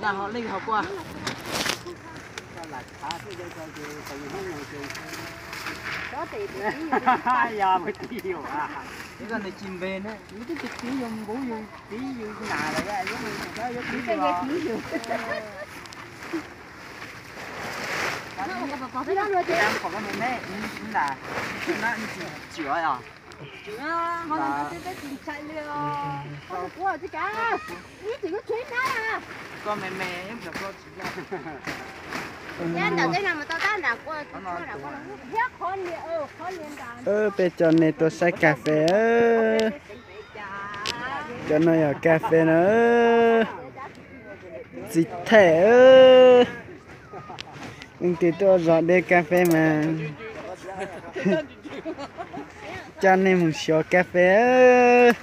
Ho leej ho kua. Yog mus tib yus, tib yus tib yus npub yus tib yus nas lawm, yuav tib yus. Peb coj nej tuaj saib kas fes. Cov no yog kas fes na. Txiv Them, leej twg tuaj zov de kas fes mas coj nej mus xyuas kas fes.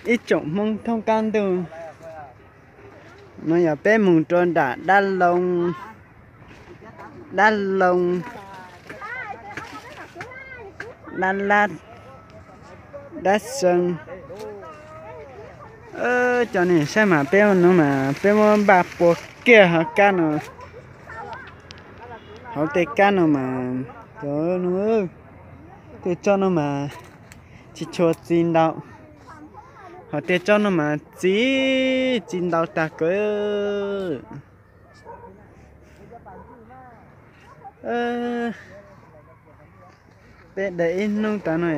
Ib tsoom Hmoob thoob qab ntuj. No yog peb mus rau nram Dab Loo, Dab Loo, Dab Lab, Dab Xeev. Cov nej saib mas peb no mas peb muab npaj pua kiag hauv kab no. Hauv tej kab no mas, cov no, tej tsob no mas tsis tshua txi ntau. Ho tej tsob no mas txi, txi ntau tag kawg. Peb de ib hnub tas no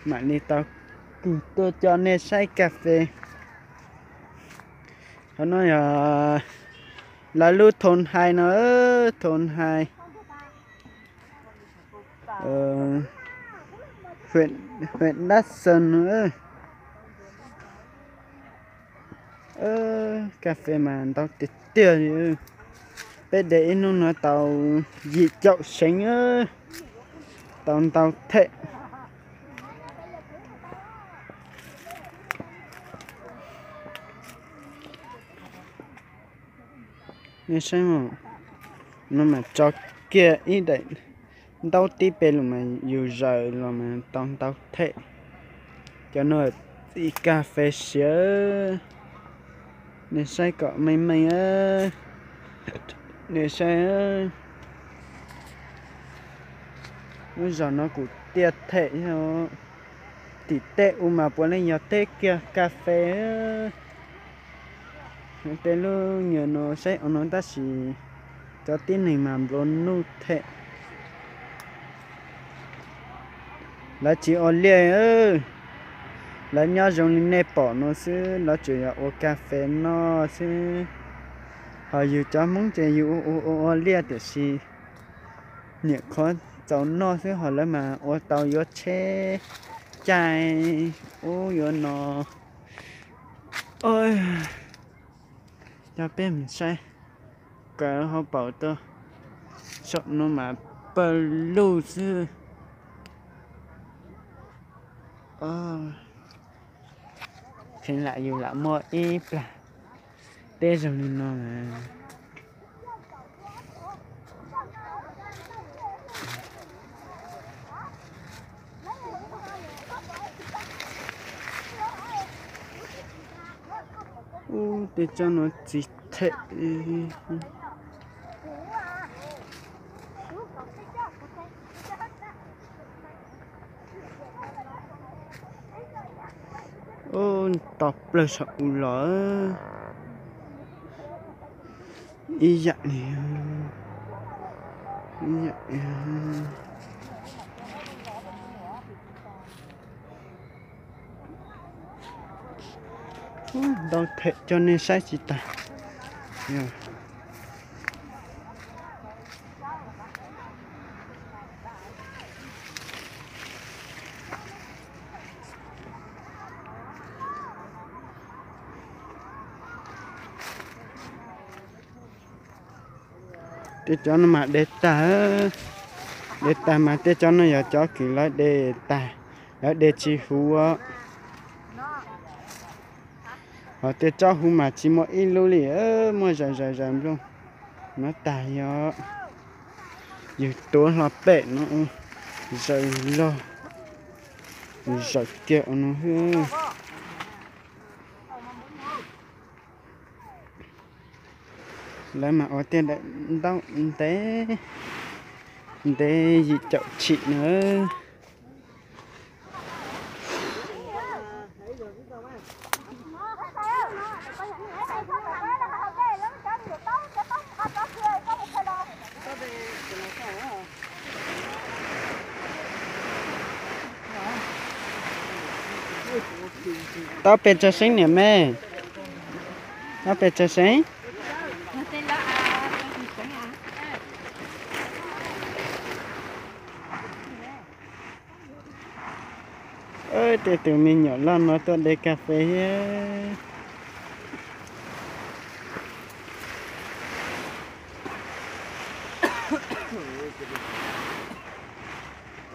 mam li tau kws tuaj coj nej saib kas fes. Qhov no yog lawv lub thôn hai no, thôn hai, huyện Đắk Sơn no. Kas fes mas ntau tiag tiag li. Peb de ib hnub no tau yim caum seev, tau ntau them. Nej saib, no mas tso kiag ib daim ntaub tib pes lug mas yus zaws los mas tau ntau them. Cov no txiv kas fes siav. Nej saib kom meej meej, nej saib. Lub zos no kuj tiaj them thiab. Tim tej u mas puav leej yog teb kiag kas fes. Tej lub nyuag no saib ua no tab sis cov tib neeg mas nplua nuj them. Lawv tsis ua liaj, lawv nyob zoo li nej pom no xwb, lawv tsuas yog ua kas fes noj xwb. Ho yus cov Hmoob ces yus ua ua ua liaj tiam sis niam qhuav txaus noj xwb, ho lawv mas ua tau yuav tsheb caij ub yuav no. Coj peb mus saib, kawg ho paum tau, saum no mas pawg lug xwb. Kheev lam yus lam muaj ib plag teb zoo li no mas. Ub, tej tsob no txiv them. Ub, to plawg saum u los. Ib yam li, ib yam li. Ntau them coj nej saib tsis tas. Tej cov no mas de tag, de tag mas tej cov no yog cov kws lawv de tag, lawv de tsis huv. Ho tej tsob huv mas tsis muaj ib lub li, muab zaws zaws zaws nplooj no tag yog yus tuav hlo pem no, zaws log, zaws kiag ua no xwb. Lawv mas ua tej daim ntaub ntev ntev yim caum tshim na. Tau pes tsawg seeb niam me? Tau pes tsawg seeb? Tej tus me nyuam loj no tuaj de kas fes thiab.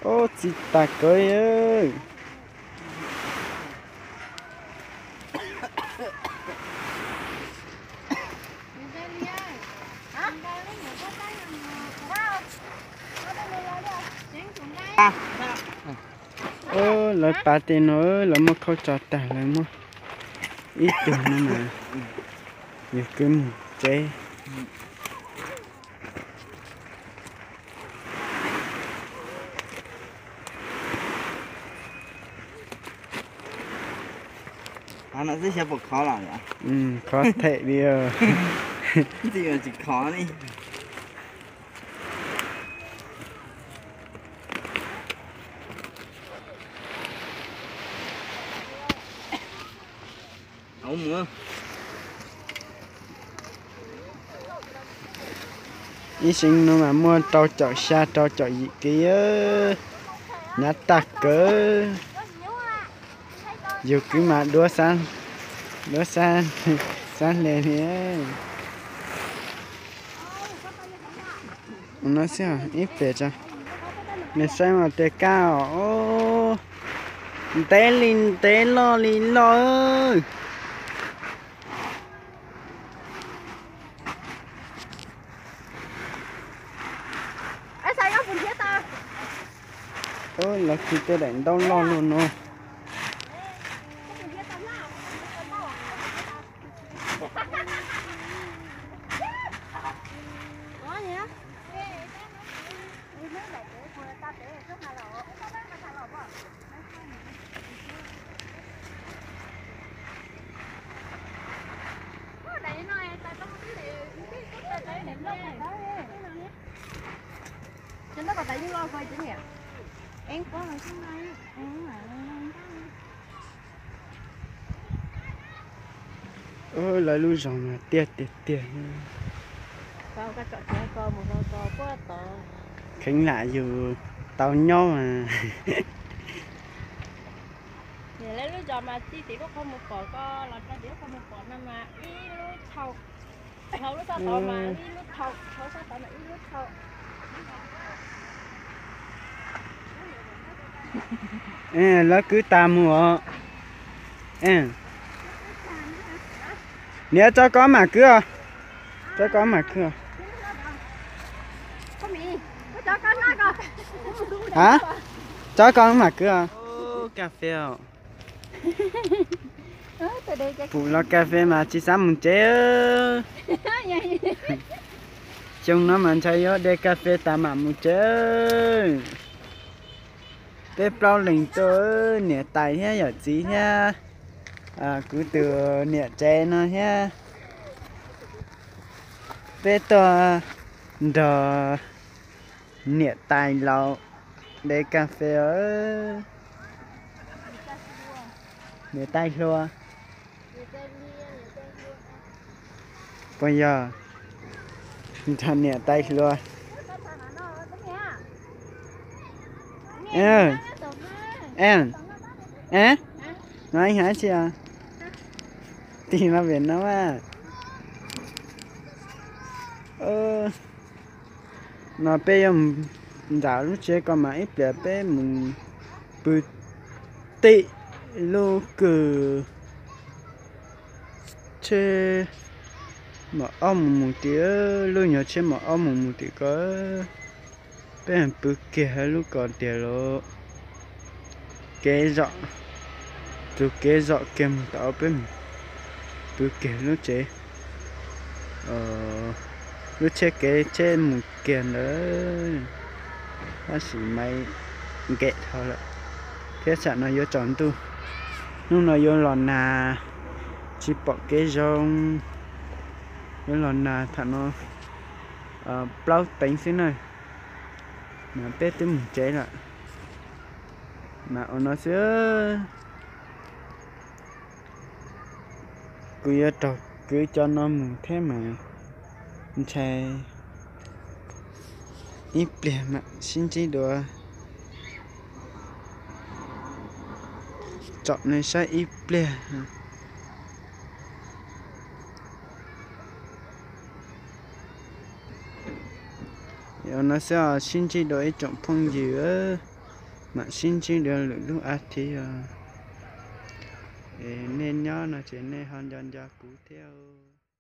Ub, txiv tas kawg. Ub, lawv pav tej no, lawv muab khauj tso tag, lawv muab ib tug no mas yus kwv mus tsev. Qhov no xwb xyov puas khov los. Khov them li. Ntxim tsis khov li. Ib seev no mas muaj rau caum xya rau caum yim kis, hnyav tag kawg. Yus kwv mas duab xab, duab xab, xab hle li. No xwb ib pem tso. Nws saib mas tias kaj os. Ntev li ntev, loj li loj. Lawv kwv tej daim ntaub loj luaj no. Lawv lub zos mas tiaj tiag tiag. Kheev lam yus tau nyob mas. Lawv lub zos mas txij tim lub qhov muag pom ko los rau tim lub qhov muag pom no mas ib lub tshau. Hauv lub txaj tod mas ib lub tshau, hauv txaj tod mas ib lub tshau. Lawv kwv tas mus os. Niam, tso koj mam kwv os. Tso koj mam kwv os. A, tso koj mam kwv os. Kas fes os. Pum los kas fes mas tsis xav mus tsev. Xyoo no mas ntshai yuav de kas fes tas mam mus tsev. Peb plaub leeg tuaj, niam tais thiab yawm txiv thiab kuv tus niam tsev no thiab. Peb tuaj nrog niam tais laus de kas fes os. Niam tais hluas. Puas yog? Nrog niam tais hluas. Nói hả chị à? Tìm nó về nó á. Ơ, no peb yuav nram lub tsev ko mas ib pliag peb mus pw tim lub kws tsheb mom ob mus mus tim, lub nyuag tsheb mom ob mus mus tim ko. Peb pw kiag lub ko tiag los kev zom, tus kev zom kiag mus tod peb pw kiag lub tsev. Lub tsheb kev tsheb mus kiag ntawd, tab sis maiv nkem dhau lawm, thiab tsam no yuav tsaus ntuj. Hnub no yuav los nag, tsis pom kev zoo, yuav los nag tham no plaub teev xwb na, mas peb twb mus tsev lawm. Mas ua no xwb, kuv yuav raug kwv cov no mus thiab mas ntshai, ib pliag mam sib ntsib dua, tsom nej saib ib pliag. Ua no xwb os, sib ntsib dua ib tsoom phooj ywg, mam sib ntsib dua lwm lub a thiv os. Es nej nyob no ces nej ho nco nco kuv thiab.